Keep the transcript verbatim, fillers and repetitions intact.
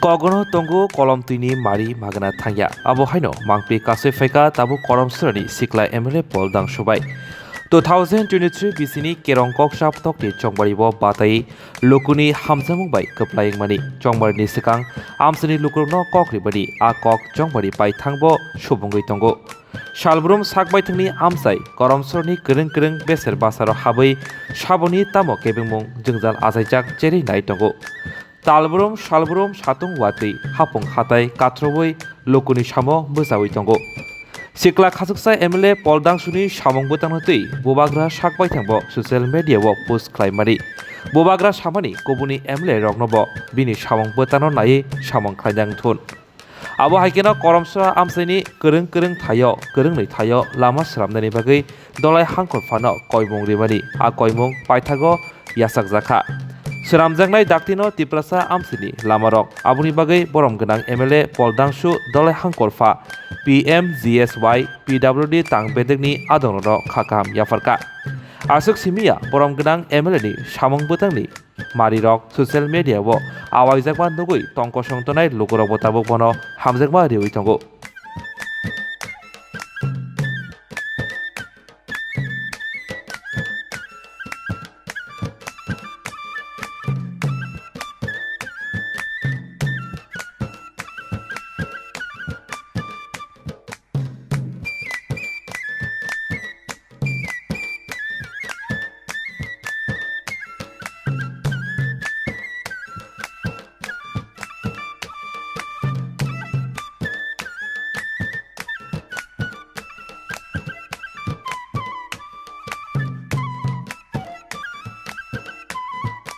Kogono tongo kolom twini mari magana thangya. Abo haino mangpi kasui phaika tabuk Korom Surani sikla M L A Paul Dangsu bai. Two thousand twenty-three bisini kerong kok saptokni chongmari bo batai lukuni hamjakmung bai kwplai wngmani. Chongmari ni swkang amsini lukurokno kok ribani a kok chongmari bai thangbo subungwi tongo. Salbrum sak baithangni amchai Korom Surani kwrwng kwrwng beser basaro habwi saboni tamo kebengmung jwngjal achaijak cherwi nai tongo. Talbrum, salbrum, satung watwi, hapung hatai katrowi lukuni samo bwchawi tongo. Sikla khachuksa M L A Paul Dangsuni samung bwtangno twi bubagra sak baithangbo social media o post khlaimani. Bubagra samani kubuni M L A roknobo bini samung bwtangno naiwi samung khlainang thun. Abo hai kheno Korom Sura amchaini kwrwng kwrwng thaio, kwrwngnwi thaio lama swnamnani bagwi Dolai Hangkhor phano koimung rimani, a koimung paithago yachakjakha. Swnamjaknai daktino Tiprasa amchaini lamarok, aboni bagwi borom gwnang M L A Paul Dangsu Dolai Hangkhor pha P M G S Y P W D tang bedekni adongrokno kha kaham yapharkha. Aswk simiya borom gwnang M L A ni samung bwtangni marirok social media o awaijakma nugwi tongkosong tongnai lukurokbo tabuk bono hamjakma riwi tongo.